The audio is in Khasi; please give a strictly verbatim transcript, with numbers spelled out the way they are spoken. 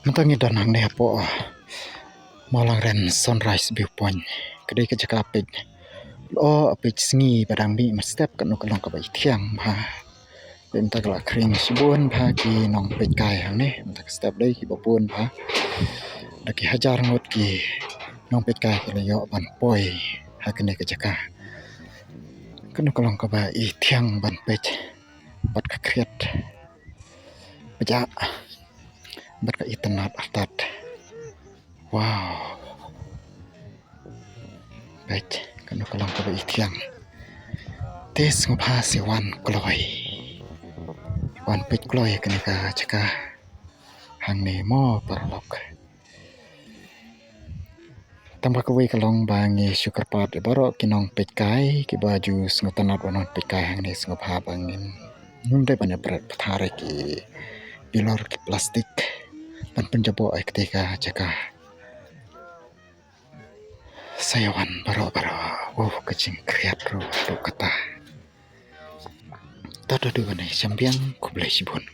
Mynta ngi don hangne hapoh Mawlangren Sunrise View Point. Ka dei ka jaka peit lyoh, peit sngi ba dang mih mynstep, kano ka long kaba i thiang bha. Mynta ka la khring shibun bha ki nongpeitkai hangne. Mynta ka step dei kiba bun bha. Da ki hajar ngut ki nongpeitkai ki la ïoh ban poi ha kane ka jaka. Kano ka long kaba i thiang ban peit bad ka khriat pjah bad ka itynnad artat. Wow. Peit, kano ka long kaba i thiang. Te sngewbha sa wan kloi. Wan peit kloi kane ka jaka hangne mo paralok. Tang ba kawei ka long ba ngi shu kyrpad ïa baroh ki nongpeitkai kiba ju sngewtynnad ban wan peitkai hangne, sngewbha ba ngin ym dei ban ïa bret pathar ïa ki bilor ki plastik ban pynjaboh ïa katei ka jaka. Sa ïa wan baroh baroh. Wow, ka jingkhriat ruh haduh katta. Tad haduh ban ïa shim biang, khublei shibun.